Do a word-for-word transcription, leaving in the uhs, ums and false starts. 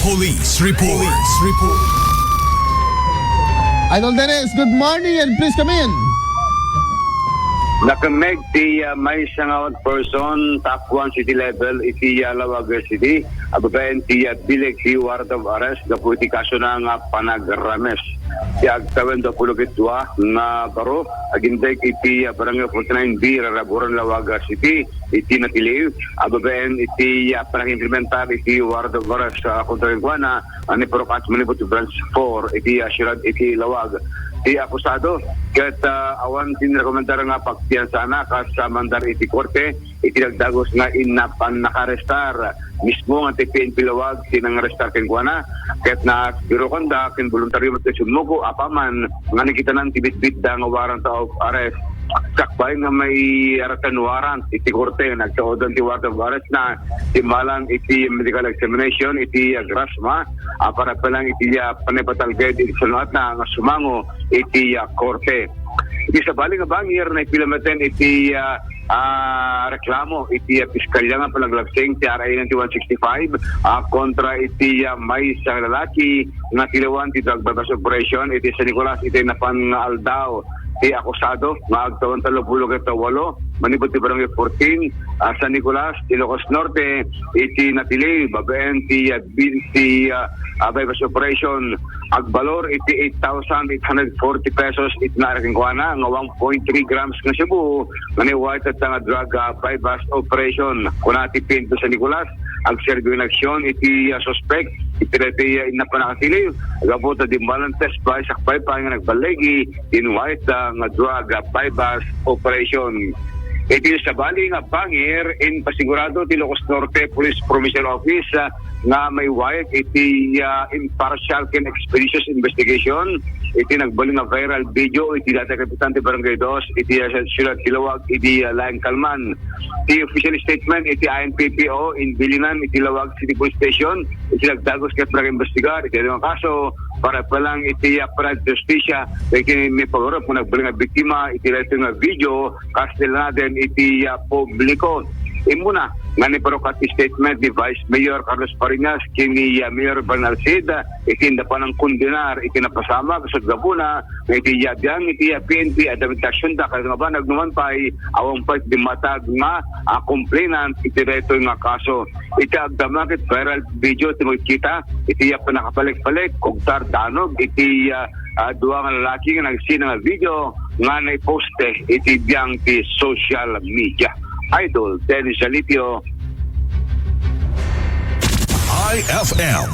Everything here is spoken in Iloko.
Police report. Police report. Idol Dennis, good morning and please come in. Nakemmeg ti, ah, maysa nga out person, top one city level, iti, ah, Laoag City. A babaen ti, ah, bileg ti warrant of arrest gapu iti kasona nga panagrames. Ti agtawen da pulo ket dua nga baro, agindek iti, ah, Barangay forty-nine B, Raraburan, Laoag City, iti natiliw. A babaen iti, ah, panangimplementar iti warrant of arrest, ah, kontra kenkuana, ah, ni Purok at Manipur ti Branch four iti, ah, siyudad iti Laoag. Ti akusado ket, ah, awan ti nirekomendar nga pagpiansana kas, ah, mandar iti korte iti nagdagus nga inna pannakarestar. Mismo nga ti P N P Laoag ti nangarestar kenkuana, ket nasigurokanda ken boluntario met ti summuko apaman nga nakitanan ti bitbitda nga warrant of arrest. Sakbay nga may arrestan warrant iti korte, nagsaodan ti warrant of arrest na, timmalan iti medical examination iti, ah, Grasma, ah, para pa lang iti, ah, panay patalged iti saluatna nga sumango iti, ah, korte. Iti sabali nga bangir, naipilamaten iti, ah, ah, reklamo iti, ah, piskalya nga panaglagsing ti R A ninety-one sixty-five, ah, kontra iti, ah, maysa nga lalaki nga tiliwan ti drug buy-bust operation iti San Nicolas iti napan nga aldaw. Ti akusado nga agtawen tallo pulo ket walo, manipud ti Barangay fourteen, ah, San Nicolas, Ilocos Norte, iti natiliw babaen ti, ah, bi-, ti, ah, ah, buy-bust operation. Agbalor iti eight thousand eight hundred forty pesos iti naara kenkuana nga one point three grams nga shabu nga ni white at nga drug, ah, buy-bust operation. Kuna ti P N P San Nicolas, agserbi nga aksyon iti, ah, suspek iti daytoy, ah, inna pannakatiliw. Gapu ta dimmalan test buy, sakbay pa nga nagballigi in white, ah, nga drug, ah, buy-bust operation. Iti sabali nga bangir, impasigurado ti Ilocos Norte Police Provincial Office, ah, nga maiwayat iti, ah, impartial ken expeditious investigation iti nagbalin nga viral video iti dati kapitan ti Barangay Dos iti, ah, siyudad ti Laoag idi, ah, laeng kalman. Ti official statement iti I N P P O in Bilinan iti Laoag City Police Station iti nagdagus ket nag-imbestigar iti nga kaso para pa lang iti, ah, aparan ti hustisya iti mipagarup nga nagbalin nga biktima iti daytoy nga video kas nilanaden iti, ah, publiko. Immuna nga naiparukat ti statement ni Vice Mayor Carlos Fariñas ken ni, ah, Mayor Bernal Cid, ah, iti inda panangkondenar iti napasamak ket gapuna nga iti yabiang iti, ah, P N P adda met ti aksionda ket nga banag numan pay awan pay dimmatag nga, ah, complainant iti daytoy nga kaso. Iti agdama ket viral video ti makikita iti, ah, pannakapalik-palik, kugtar, danog iti, ah, ah, dua nga lalaki nga nagsina nga video nga naiposte iti biang ti social media. Idol Dennis Jalipio. I F M